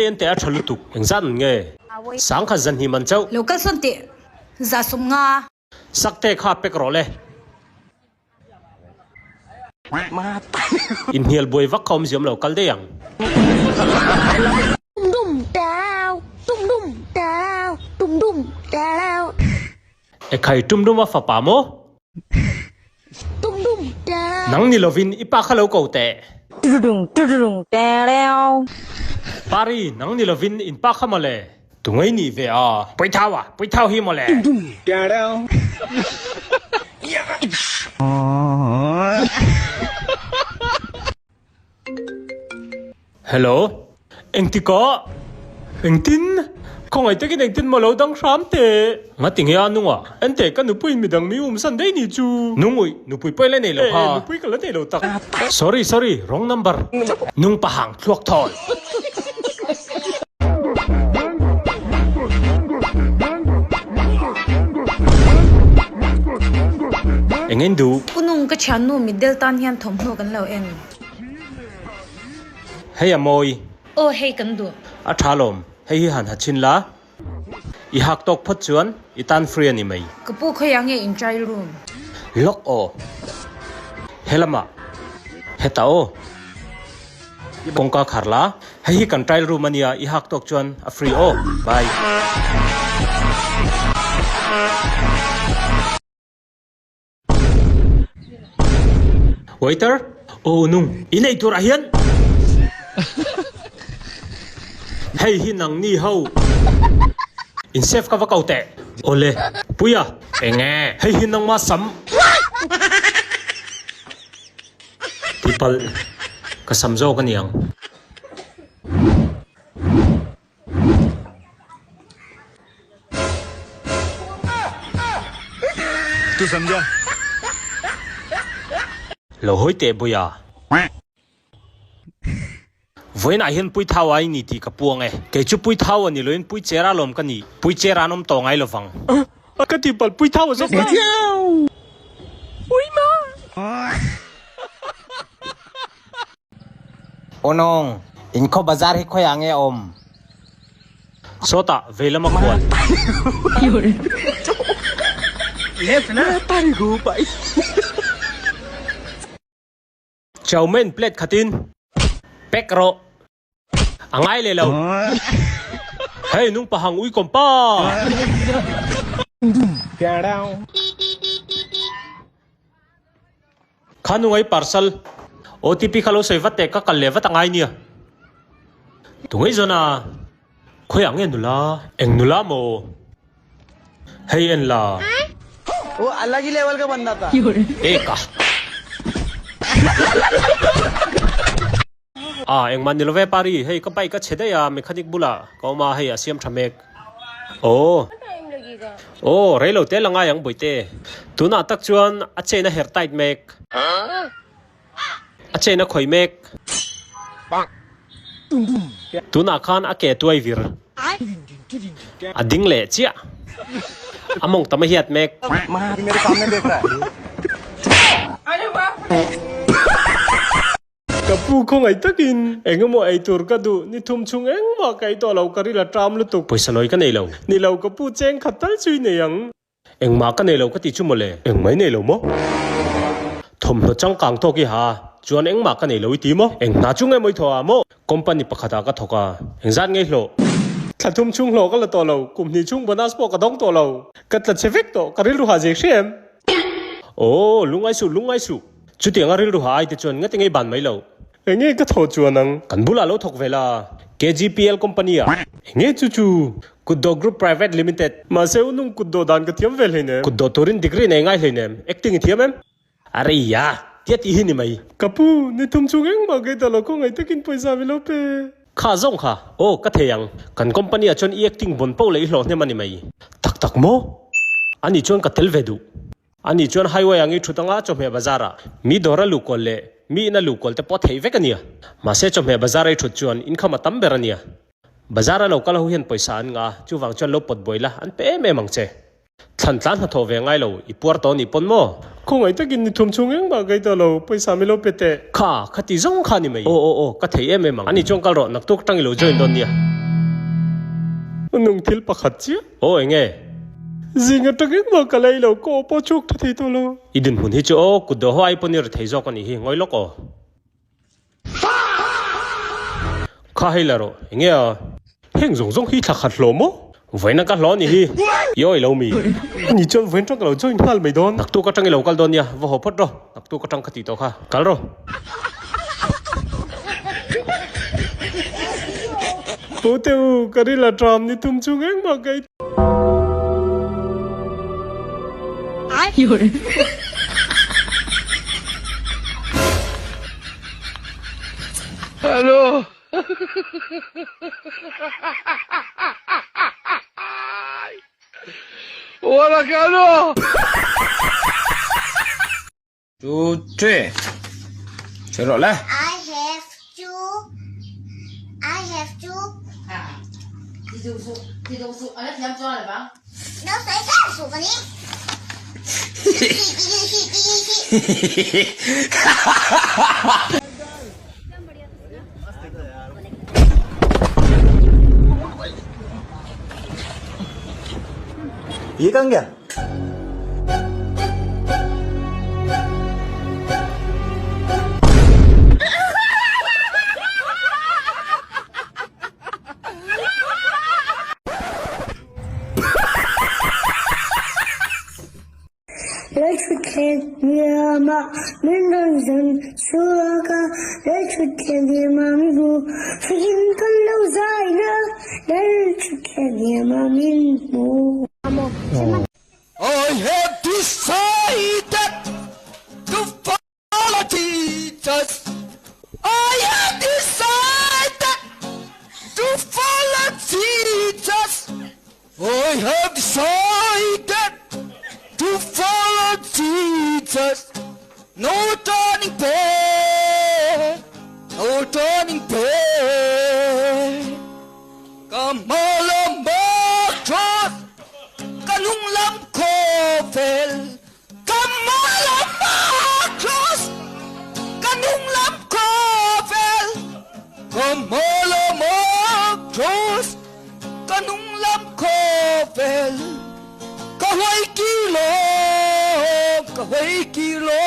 Hei en teh a tha lutuk. Engzat an nge? Sangkhat zanhnih man chauh. Lo kal sawn teh. 150. Sakte kha pek rawh le. Inhnial buai vak kha awmziam lo kal daih ang. Ekhai tumdum a fapa maw? Nang ni lovin i pa kha lo ko teh. Pari, nang ni lovin in pa kha mawle. Tungei nih ve a. Puithau a, puithau hi mawle. Hello. Engtikah? Engtin? Khawngaih takin engtin maw lo dang hram teh? Ngati nge a nunga? Enteh ka nupuiin midang mi umsan daih ni chu. Nungui, nupui pawh i la nei lo kha. Nupui ka la nei lo tak. Sorry, sorry, wrong number. Nung pahang thluak thawl. Eng en duh? Pu Nung, ka thiannu mitdel tan hian thawmhnaw kan lo en. Hei a mawi. Aw hei kan duh. A tha lawm, hei hi han ha chhin la. I hak tawk phawt chuan i tan free a ni mai. Ka pu khawiah nge in trial room? Lock aw. Helamah. Hetah aw. Kawngka khar la. Hei hi kan trial room a nia, i hak tawk chuan a free aw. Bye. Waiter, Aw nung, i nei turah hian hei hi nangni ho in save ka va ko teh. Awle, Puia, enge hei hi nangma sam tihpalh ka sam zawk a niang. Lo hawi teh Buia. Vawiinah hian Puithau ai ni tih ka puang e. Kei chu Puithau a ni loin Puichera lawm ka ni. Puichera an awm tawh ngai lovang. Ka tihpalh Puithau a zawk ta. Aw nawng, in khaw bazar hi khawiah nge a awm? Sawtah, vei lama kual. Chow mein plate khatin pack rawh. A ngai leh lo. Hei nung pahang ui kawm pa. Kha nungai parcel OTP kha lo sawi vat teh ka kal leh vat a ngai nia. Tungai zawn a, khawiah nge nula? Eng nula maw? Hei en la. Eka. A, engmah ni lo ve Pari, hei ka bike a chhe daih a, mechanic bulah ka awm a, hei a siam tha mek. Aw. Aw, rei lo te la ngai ang Bawihte. Tunah tak chuan a chain a herh tight mek. A chain a khawih mek. Tunah khan a ke tuai vir. A ding leh chiah. A mawng tam a hiat mek. Ka pu khawngaih takin eng emaw ei tur ka duh, ni thum chhung engmah ka ei tawh lo, ka ril a ṭam lutuk. Pawisa lawi ka nei lo. Ni lo ka pu cheng khat tal chu i nei ang. Engmah ka nei lo ka ti chu mawle. Engmah i nei lo maw? Thawmhnaw changkang tawk i ha, chuan engmah ka nei lo i ti maw? Eng hna chu nge maw i thawh a maw? Company pakhatah ka thawk a, engzat ngei hlawh? Thla thum chhung hlawh ka la tawh lo, kum hnih chhung bonus pawh ka dawng tawh lo. Ka tla chhe vek tawh, ka rilru ha zeh hre em? Aw, lungngai suh, lungngai suh. Chutianga rilru ha ai te chuan ngati ngei ban mai lo. Enge ka thawh chuan ang? Kan bulah lo thawk ve la. KGPL company ah. Enge chu chu? Kutdawh Group Private Limited. Mahse u nung kutdawh dan ka thiam ve hleinem. Kutdawh turin degree nei ngai hleinem. Acting i thiam em? Arei ya, tia tih hi ni mai. Ka pu, ni thum chhung engmah kei ta lo khawngaih takin pawisa mi lo pe. Kha zawng kha, aw ka thei ang. Kan company ah chuan i acting bawn poh leh i hlawh hnem a ni mai. Tak tak maw? Ani chuan ka tel ve duh. Ani chuan highway ang i thut anga chawhmeh bazar ah mi dawr a luhkual leh mi in a luhkual te pawh a theih vek a nia. Mahse chawhmeh bazar a i thut chuan income a tam ber a nia. Bazar a lo kal ho hian pawisa an ngah a, chuvang chuan lo pawt buai la an pe em em ang che. Thlan tlan hnathawh ve ngai lo, i puar tawh nih pawn maw? Khawngaih takin ni thum chhung engmah ka i tawh lo, pawisa mi lo pe teh. Kha, khati zawng kha ni mai. Aw aw aw, ka thei em em ang. Ani chuan kal rawh, naktuk atang i lo join dawn nia. Nung thil pakhat chiah. Aw eng nge? Zing atang engmah ka lei lo, ka aw pawh chhuak tha thei tawh lo. I dinhmun hi chu aw, kut dawh ho ai pawn i ri thei zawk a nih hi, ngawi lawk aw. Kha hei la rawh, enge a? Heng zawng zawng hi thla khat hlawh maw? Vawiin ka hlawh a nih hi, i awi lo mi? Ani chuan vawiin tang ka lo join nghal mai dawn. Naktuk atang i lo kal dawn nia, va haw phawt rawh, naktuk atang ka tih tawh kha, kal rawh. Pu te u, ka ril a tram ni tum chung engmah ka i. Two, three. Chhe rawh le. I have two. I have two. No sawi kher suh ka ni. ये कहाँ गया Lalṭhutthleng hniamah min rawn zawn chhuak a, Lalṭhutthleng hniamah min hmu, Fikin kan lo zaina, Lalṭhutthleng hniamah min hmu. I have decided to follow Jesus. I have decided to follow Jesus. I have decided to follow Jesus. No turning back, no turning back. Ka hma lam cross, ka hnung lam khawvel. Ka hma lam cross, ka hnung lam khawvel. Ka hma lam cross, ka hnung lam khawvel. Ka hawi kir lo, ka hawi kir lo.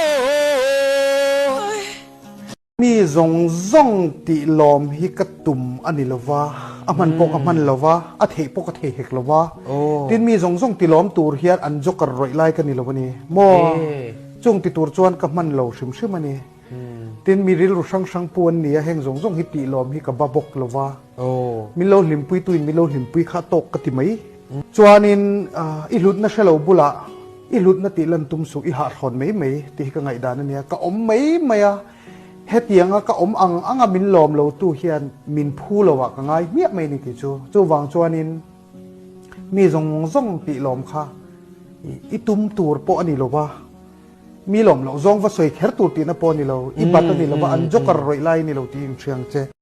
Mi zawng zawng tih lawm hi ka tum a ni lova, a hman pawh ka hman lova, a theih pawh ka thei hek lova. Tin mi zawng zawng ti lawm tur hian an joker rawih lai ka ni lo a ni maw? Chung ti tur chuan ka hman lo hrim hrim a ni. Tin mi rilru hrang hrang pu an ni a, heng zawng zawng hi tih lawm hi ka ba bawk lova. Min lo hlimpui tuin min lo hlimpui kha tawk ka ti mai. Chuanin i hlutna hre lo bulah i hlutna tih lan tum suh, i hahthlawn mai mai tih hi ka ngaihdan a nia. Ka awm mai mai a, hetianga ka awm ang anga min lawm lo tu hian min phu lo ah ka ngai hmiah mai ni tih chu. Chuvang chuanin mi zawng zawng tih lawm kha i tum tur pawh a ni lo va, mi lawm loh zawng va sawi kher tur tihna pawh a ni lo, i bat a ni lo va, an joker rawih lai a ni lo tih inhriang che.